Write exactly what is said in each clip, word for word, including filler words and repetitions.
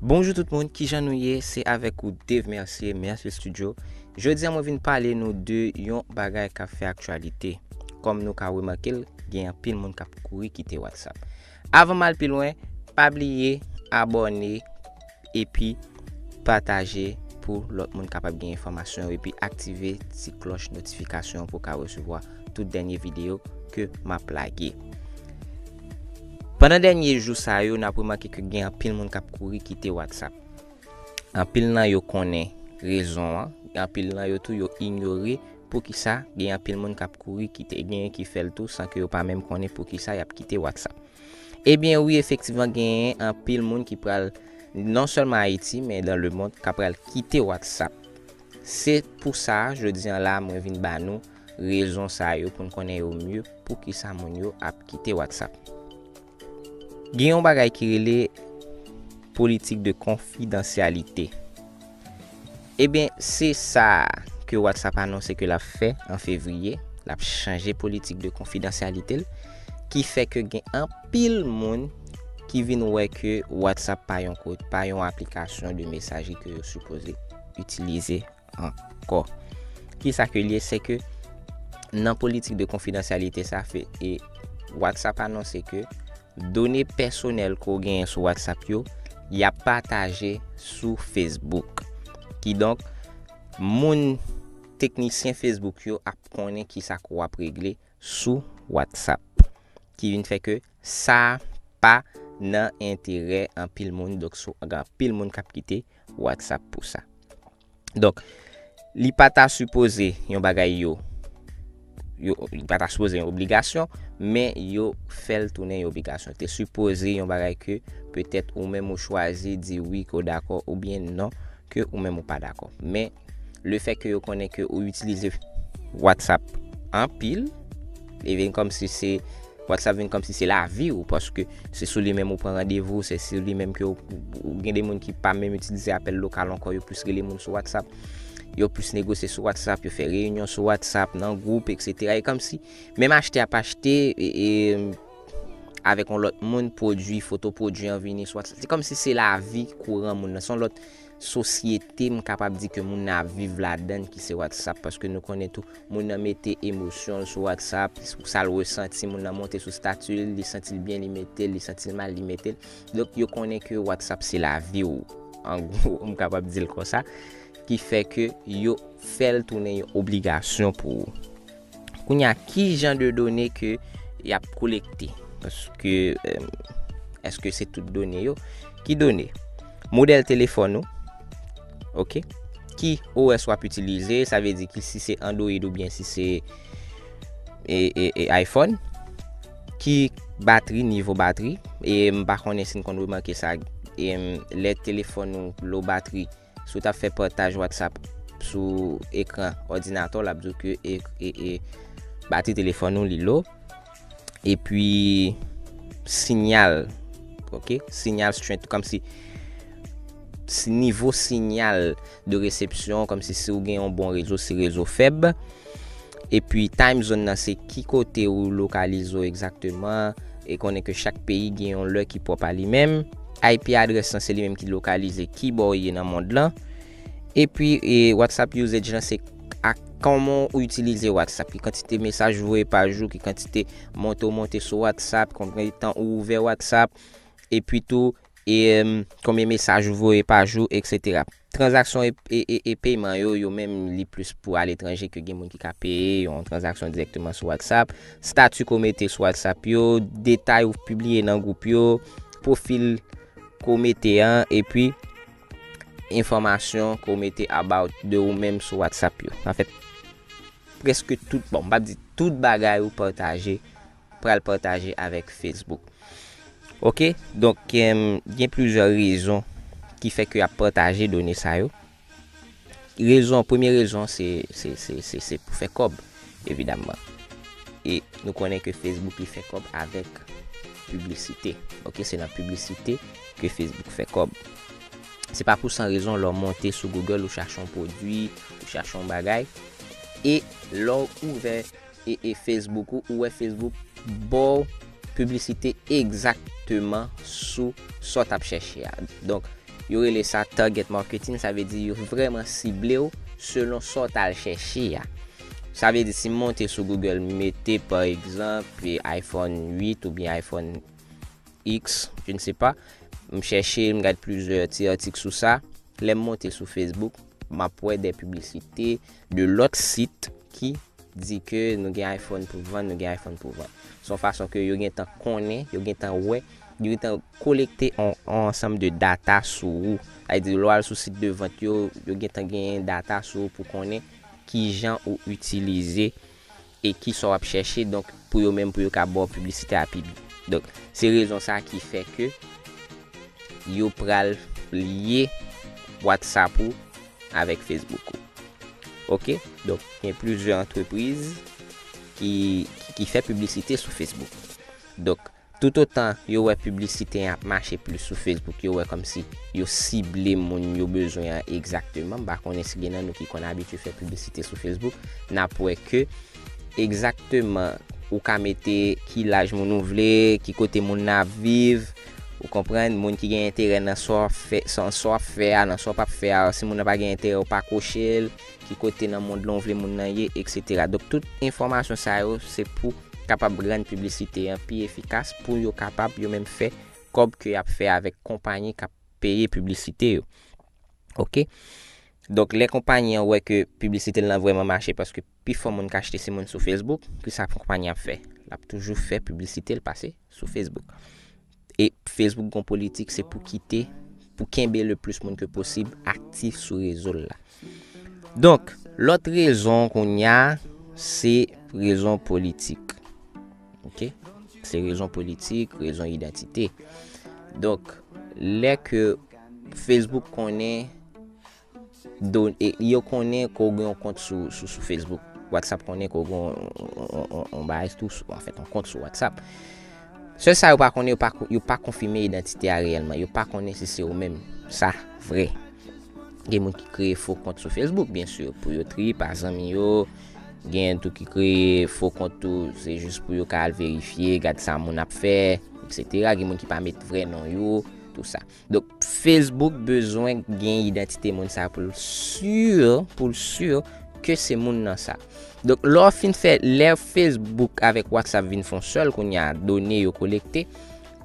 Bonjou tout moun, kijan nou ye? Se avèk ou Dave Mercier, Mercier Studio. Jodi a mwen vin pale nou de yon bagay k ap fè aktyalite. Kòm nou ka remake l, gen anpil moun k ap kouri kite WhatsApp. Avan m al pi lwen, pa bliye abòne epi pataje pou lòt moun kapab gen enfòmasyon yo epi aktive ti klòch notifikasyon pou w ka resevwa tout dènye videyo ke m ap lage. Pandan dènye jou sa yo, n ap remake ke gen anpil moun k ap kouri kite WhatsApp. Anpil nan yo konnen rezon an, anpil nan yo tou yo inyore poukisa gen anpil moun k ap kouri kite. Genyen ki fè l tou san ke yo pa menm konnen poukisa y ap kite WhatsApp. Ebyen wi, efektivman, genyen anpil moun ki pral, non sèlman Ayiti, men dans le monde, k ap pral kite WhatsApp. Se pou sa, jodi a la, mwen vin ba nou rezon sa yo pou n konnen yo mye, poukisa moun yo ap kite WhatsApp. Gen yon bagay ki rele politik de konfidansyalite. Ebyen, se sa ke WhatsApp anonse ke l ap fè an fevriye. L ap chanje politik de konfidansyalite l, ki fè ke gen anpil moun ki vin wè ke WhatsApp pa yon kot, pa yon aplikasyon de mesajri ke yo sipoze itilize ankò. Kisa ke l ye? Se ke nan politik de konfidansyalite sa fè, e WhatsApp anonse ke done pèsonèl ke w genyen sou WhatsApp yo, y ap pataje sou Facebook. Kidonk, moun teknisyen Facebook yo ap konnen kisa ke w ap regle sou WhatsApp. Ki vin fè ke sa pa nan enterè anpil moun, donk sou, gen anpil moun k ap kite WhatsApp pou sa. Donk, li pa ta sipoze yon bagay yo, yo, li pa ta sipoze yon obligasyon, men yo fè l tounen yon obligasyon. Te sipoze yon bagay ke petèt ou menm ou chwazi di wi ke w dakò oubyen non ke ou menm ou pa dakò. Men, lefèt ke yo konnen ke ou itilize WhatsApp anpil, e vin kòmsi se, WhatsApp vin kòmsi se lavi w, paske se sou li menm ou pran randevou, se sou li menm ke ou, ou gen de moun ki pa menm itilize apèl lokal ankò, yo plis rele moun sou WhatsApp, yo plis negosye sou WhatsApp, yo fè reyinyon sou WhatsApp, nan gwoup, et cetera. E kòmsi, menm achte ap achte, e, e, avèk yon lòt moun, pwodui, foto pwodui an vini sou WhatsApp. Se kòmsi se lavi kouran moun nan. Se yon lòt sosyete, m kapab di ke moun nan ap viv ladan l, ki se WhatsApp, paske nou konnen tou, moun nan mete emosyon l sou WhatsApp, sa l resanti, moun nan monte sou stati l, li santi l byen, li mete l, li santi l mal, li mete l. Donk, yo konnen ke WhatsApp se lavi w, an gwo, m kapab di l konsa, ki fè ke yo fè l tounen yon obligasyon pou ou. Kounye a, ki jan de done ke y ap kolekte? Paske, èm, èske se tout done yo? Ki done? Modèl telefòn ou, oke? Ki O S w ap itilize, sa vle di ki si se Android oubyen si se, e, e, e iPhone. Ki batri, nivo batri. E m pa konnen si n konn remake sa, e, lè telefòn ou lo batri, si w t ap fè pataj WhatsApp sou ekran òdinatè w, l ap di w ke e, e, e, batri telefòn ou li lo. Epi, sinyal, oke? Sinyal strength, kòmsi si nivo sinyal de resepsyon, kòmsi si w gen yon bon rezo, si rezo fèb. Epi, time zone nan, se ki kote ou lokalize w egzakteman. E konnen ke chak peyi gen yon lè ki pwòp a li menm. I P adrès lan, se li menm ki lokalize ki bò w ye nan mond lan. Epi, e, WhatsApp usage lan, se ak kòman ou itilize WhatsApp, ki kantite mesaj ou voye pa jou, ki kantite monte ou monte sou WhatsApp, konbyen tan ou ouvè WhatsApp, epi tou, e, em, konbyen mesaj ou voye pa jou, et cetera. Tranzaksyon e, e, e, e peyman yo, yo menm li plis pou aletranje, ke gen moun ki ka peye yon tranzaksyon dirèkteman sou WhatsApp. Stati ke w mete sou WhatsApp yo, detay ou pibliye nan gwoup yo, pwofil ke w mete an, epi enfòmasyon ke w mete about de ou menm sou WhatsApp yo. Anfèt, prèske tout, bon, m p ap di tout bagay ou pataje, pral pataje avèk Facebook. Oke? Donk, em, gen plizyè rezon ki fè ke y ap pataje done sa yo. Rezon, premye rezon, se, se, se, se, se pou fè kòb, evidamman. E nou konnen ke Facebook li fè kòb avèk piblisite. Oke, se nan piblisite ke Facebook fè kòb. Se pa pou san rezon, lè w monte sou Google, ou chache yon pwodui, ou chache yon bagay, e lè w ouvè e, e Facebook ou, ou wè Facebook ba w piblisite egzakteman sou sa w t ap chèche a. Donk, Yo rele sa target marketing, sa vle di yo vrèman sible w selon sa w t al chèche a. Sa vle di si m monte sou Google, m mete pa egzanp iPhone uit oubyen iPhone X, je ne sais pas, m chèche, m gad plizyè ti atik sou sa. Lè m monte sou Facebook, m ap wè de piblisite de lòt sit ki di ke nou gen iPhone pou vann, nou gen iPhone pou vann. Se yon fason ke yo gentan konnen, yo gentan wè, yo gentan kolekte yon, yon ansanm de data sou ou. Sa vle di, lè w al sou sit de vant yo, yo gentan genyen data sou ou pou konnen kijan ou itilize e kisa w ap chèche, donk, pou yo menm, pou yo ka ba w piblisite a pi byen. Donk, se rezon sa ki fè ke yo pral lye WhatsApp ou avèk Facebook ou. Oke? Donk, gen plizyè antrepriz ki, ki, ki fè piblisite sou Facebook. Donk, toutotan yo wè piblisite an ap mache plis sou Facebook, yo wè kòmsi yo sible moun yo bezwen an egzakteman. M pa konnen si gen nan nou ki konn abitye fè piblisite sou Facebook, n ap wè ke egzakteman ou ka mete ki laj moun ou vle, ki kote moun nan ap viv, ou konprann, moun ki gen enterè nan sa w ap fè, sa, sa w ap fè a, nan sa w p ap fè a, si moun nan pa gen enterè, ou pa koche l, ki kote nan mond lan ou vle moun nan ye, etsetera. Donk, tout enfòmasyon sa yo, se pou kapab rann piblisite an pi efikas, pou yo kapab yo menm fè kòb ke y ap fè avèk konpayi k ap peye piblisite yo. Oke? Donk, lè konpayi an wè ke piblisite l lan vrèman mache, paske pifò moun k achte se moun sou Facebook, kisa konpayi an ap fè? L ap toujou fè piblisite l pase sou Facebook. E Facebook gon politik, se pou kite, pou kenbe le plis moun ke posib aktif sou rezo l la. Donk, lòt rezon kounye a, se rezon politik. Oke? Se rezon politik, rezon idantite. Donk, lè ke Facebook konnen, don, e, yo konnen ke w gen yon kont sou, sou, sou Facebook. WhatsApp konnen ke w gen yon, yon, yon, yon, yon bagay tou, sou, anfèt, yon kont sou WhatsApp. Sèl sa yo pa konnen, yo pa, ko- yo pa konfime idantite a reyèlman. Yo pa konnen si se ou menm. Sa, vre. Gen moun ki kreye fo kont sou Facebook, byen si, pou yo triye pa zanmi yo. Gen tou ki kreye fo kont tou, se jis pou yo ka al verifye, gad sa moun ap fè, etsetera. Gen moun ki pa met vrè non yo, tou sa. Donk, Facebook bezwen gen idantite moun sa pou l si, pou l si ke se moun nan sa. Donk, lè w fin fè, lè Facebook avèk WhatsApp vin fè yon sèl, kounye a, done yo kolekte,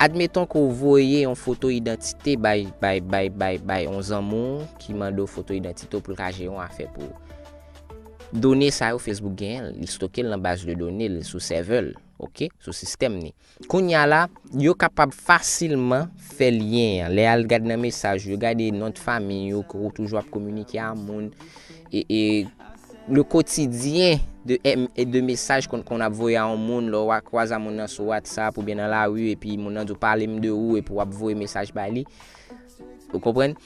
admeton ke w voye yon foto idantite bay, bay, bay, bay, bay yon zanmi w ki mande w foto idantite w pou l ka jere yon afè pou ou. Done sa yo, Facebook genyen l, li stoke l nan baz de done l, sou sèvè l, oke, sou sistèm ni. Kounye a la, yo kapab fasilman fè lyen an. Lè y al gad nan mesaj yo, gade non de fanmi yo, ke w toujou ap kominike a moun, e, e le quotidien de, e de mesaj konn, konn ap voye a yon moun, lè w a kwaze a moun nan sou WhatsApp oubyen nan lari, epi moun nan di w, "Pale m de ou," epi w ap voye mesaj bay li. Ou konprann?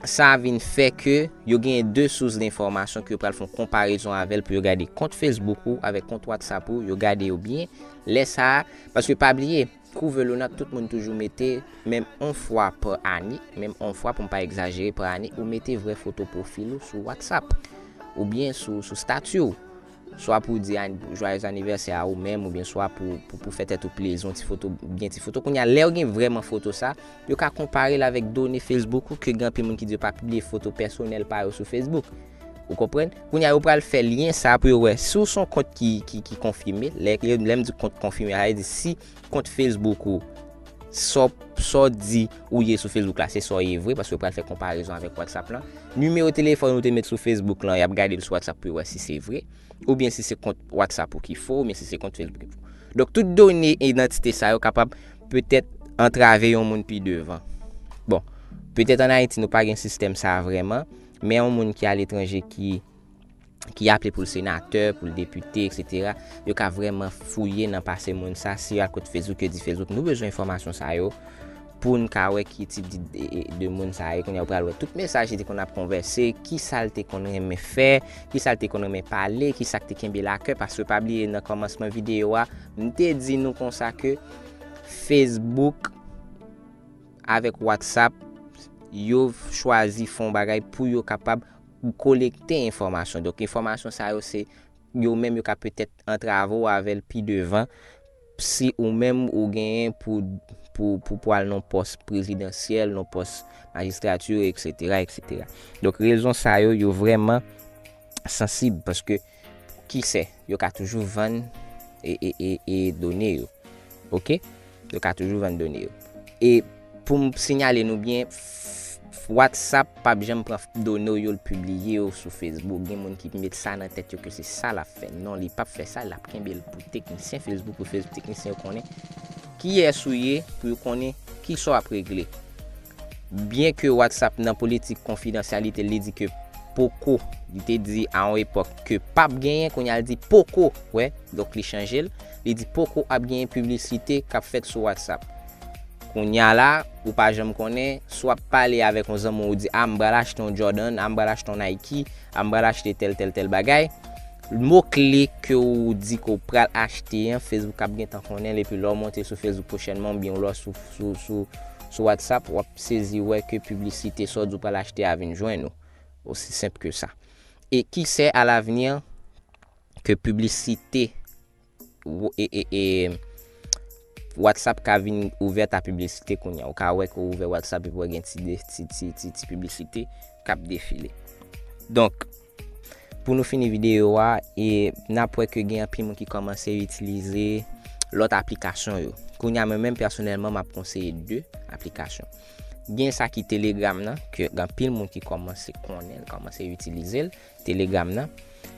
Sa vin fè ke yo genyen de sous denfòmasyon ke yo pral fè yon konparezon avè l pou yo gade kont Facebook ou avèk kont WhatsApp ou, yo gade yo byen. Lè sa a, paske pa bliye, Kouve Luna, tout moun toujou mete, menm yon fwa pa ane, menm yon fwa, pou m pa egzajere, pa ane, ou mete vrè foto pwofil ou sou WhatsApp oubyen sou, sou stati w. Swa pou di an- joyeux anniversaire a ou menm, oubyen swa pou, pou, pou fè tèt ou plezi, yon ti foto, byen ti foto. Kounye a, lè yo gen vrèman foto sa, yo ka konpare l avèk done Facebook ou, ke gen anpil moun ki di yo pa pibliye foto pèsonèl pa yo sou Facebook. Ou konprann? Kounye a, yo pral fè lyen sa pou yo wè si w se yon kont ki, ki, ki konfime. Lè, lè, lè m di kont konfime, sa vle di si kont Facebook ou, sa w, sa w di ou ye sou Facebook la, se sa w ye vre, paske yo pral fè konparezon avèk WhatsApp lan. Nimewo telefòn ou te met sou Facebook lan, y ap gade l sou WhatsApp pou yo wè si se vre, oubyen si se kont WhatsApp ou ki fo, oubyen si se kont Facebook ki fo. Donk, tout done idantite sa yo kapab petèt antrave yon moun pi devan. Bon, petèt ann Ayiti, nou pa gen sistèm sa a vrèman, men yon moun ki aletranje ki, ki aple pou l senatè, pou l depite, etsetera, yo ka vrèman fouye nan pase moun sa. Si yo al kot Facebook, yo di Facebook, "Nou bezwen enfòmasyon sa yo pou n ka wè ki tip de, de, de moun sa ye." Kounye a, ou pral wè tout mesaj li te konn ap konvèse, ki sa l te konn renmen fè, ki sa l te konn renmen pale, ki sa k te kenbe l a kè, paske pa bliye nan kòmansman videyo a, m te di nou konsa ke Facebook avèk WhatsApp, yo chwazi fè yon bagay pou yo kapab kolekte enfòmasyon. Donk, enfòmasyon sa yo, se yo menm yo ka petèt antrave w avè l pi devan, si ou menm ou genyen pou, pou, pou, pou al nan pòs prezidansyèl, nan pòs majistrati, etsetera, etsetera. Donk, rezon sa yo, yo vrèman sansib, paske, kiyès, yo ka toujou vann e, e, e, e done yo. Oke? Yo ka toujou vann done yo. E pou m siyale nou byen, f-, f-, WhatsApp p ap janm pran done w yo, l pibliye yo sou Facebook. Gen moun ki met sa nan tèt yo ke se sa l ap fè. Non, li p ap fè sa, l ap kenbe l pou teknisyen Facebook, pou Facebook teknisyen yo konnen kiyès ou ye, pou yo konnen kisa w ap regle. Byen ke WhatsApp nan politik konfidansyalite, li di ke poko, li te di a yon epòk ke p ap genyen, kounye a l di poko, wè, donk li chanje l, li di poko ap genyen piblisite k ap fèt sou WhatsApp. Kounye a la, ou pa janm konnen, si w ap pale avèk yon zanmi w, ou di, a, m pral achte yon Jordan, a, m pral achte yon Nike, a, m pral achte tèl, tèl, tèl bagay. Mo kle ke w di ke w pral achte an, Facebook ap gentan konnen l, epi lè w monte sou Facebook pwochènman, oubyen lè w sou, sou, sou, sou WhatsApp, w ap sezi wè ke piblisite sa w di w pral achte a vin jwenn ou. Osi senp ke sa. E qui sait à l'avenir ke piblisite, e, e, e, WhatsApp ka vin ouvèt a piblisite kounye a. Ou ka wè ke w ouvè WhatsApp epi w gen ti, ti, ti, ti, ti piblisite k ap defile. Donk, pou nou fini videyo a, e n ap wè ke gen anpil moun ki kòmanse itilize lòt aplikasyon yo. Kounye a, mwen menm pèsonèlman, m ap konseye de aplikasyon. Gen sa ki Telegram nan, ke gen anpil moun ki kòmanse konnen l, kòmanse itilize l. Telegram nan.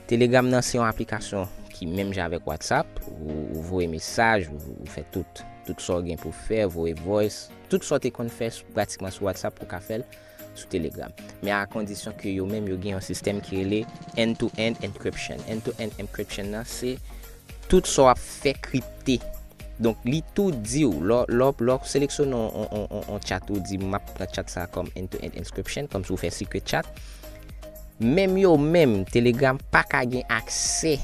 Telegram nan se yon aplikasyon ki menm jan avèk WhatsApp. Ou, ou voye mesaj, ou, ou fè tout, tout sa w gen pou fè, voye voice, tout sa w te konn fè s-, pratikman sou WhatsApp, ou ka fè l sou Telegram. Men a kondisyon ke yo menm yo gen yon sistèm ki rele end-to-end encryption. End-to-end encryption nan, se tout sa w ap fè kripte. Donk, li tou di w, lò, lò, lò w seleksyone yon, yon, yon, yon, yon chat, ou di, "M ap pran chat sa kòm end-to-end encryption," kòmsi w fè secret chat. Menm yo menm, Telegram pa ka gen aksè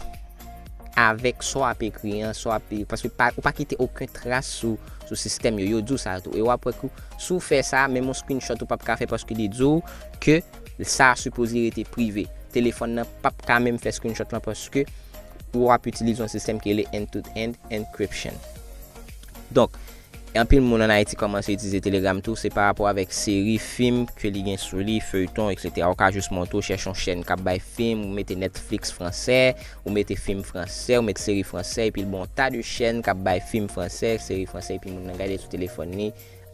avèk sa w ap ekri an, sa w ap, paske pa, ou pa kite okenn tras sou, sou sistèm yo. Yo di w sa tou. E w ap wè ke si w fè sa, menm yon screenshot ou p ap ka fè paske li di w ke sa a sipoze rete prive. Telefòn nan p ap ka menm fè screenshot lan paske w ap itilize yon sistèm ki rele end-to-end encryption. Donk, anpil moun ann Ayiti kòmanse itilize Telegram tou, se pa rapò avèk seri, fim ke li gen sou li, feyton, etsetera. Ou ka jis monte, ou chèche yon chèn k ap bay fim, ou mete Netflix fransè, ou mete fim fransè, ou mete seri fransè, epi l ba w yon ta de chèn k ap bay fim fransè, seri fransè, epi moun nan gade sou telefòn li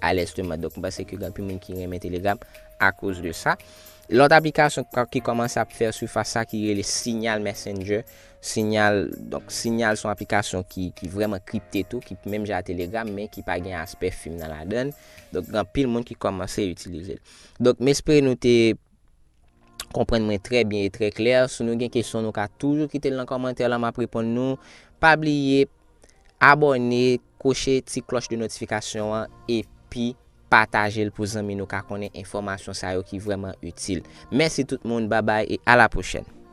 alèzteman. Donk, m panse ke gen anpil moun ki renmen Telegram akoz de sa. Lòt aplikasyon k-, ki kòmanse ap fè sifas sa ki rele Signal Messenger. Signal, donk, Signal se yon aplikasyon ki, ki vrèman kripte tou, ki menm jan a Telegram, men ki pa gen aspè fim nan ladan l. Donk, gen anpil moun ki kòmanse itilize l. Donk, m espere nou te konprann mwen trè byen e trè klè. Si nou gen kesyon, nou ka toujou kite l nan kòmantè la, m ap reponn nou. Pa bliye abòne, koche ti klòch de notifikasyon an, epi pataje l pou zanmi nou ka konnen enfòmasyon sa yo ki vrèman itil. Mèsi tout moun, babay e a la pwochèn.